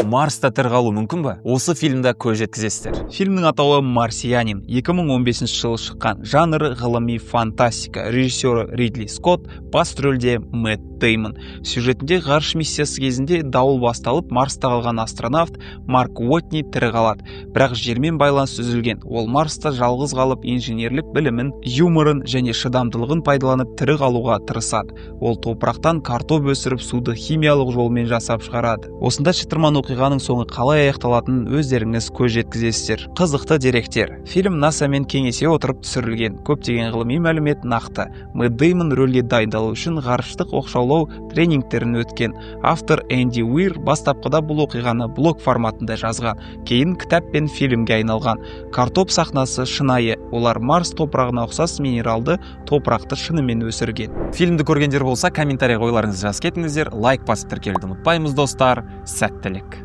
Марста тірі қалу мүмкін ба? Осы фильмда көз жеткізесіздер. Фильмнің атауы «Марсианин», 2015 жылы шыққан. Жанры ғылыми фантастика. Режиссері Ридли Скотт, басты рөлде Мэтт Деймон. Сюжетінде ғарыш миссиясы кезінде дауыл басталып, Марста қалған астронавт Марк Уотни тірі қалады, бірақ Жермен байланыс үзілген. Ол Марста жалғыз қалып, инженерлік білімін, юморын және шыдамдылығын пайдаланып, тірі қалуға тырысады. Ол топырақтан картоп өсіріп, суды химиялық жолмен жасап шығарады. Осында шытырман оқиғаның соңы қалай аяқталатынын өздеріңіз көз жеткізесіздер. Қызықты деректер: фильм НАСАмен кеңесе отырып түсірілген, көптеген ғылыми мәлімет нақты. Мэтт Деймон рөлге дайындалу үшін ғарыштық оқшаулау тренингтерін өткен. Автор Энди Уир бастапқыда бұл оқиғаны блог форматында жазған, кейін кітап пен фильмге айналған. Картоп сахнасы шынайы, олар Марс топырағына ұқсас минералды топырақты шынымен өсірген. Фильмді көргендер болса, комментарийға ойларыңызды жазып кетіңіздер. Лайк басып, тіркелуді ұмытпаймыз, достар. Сәттілік!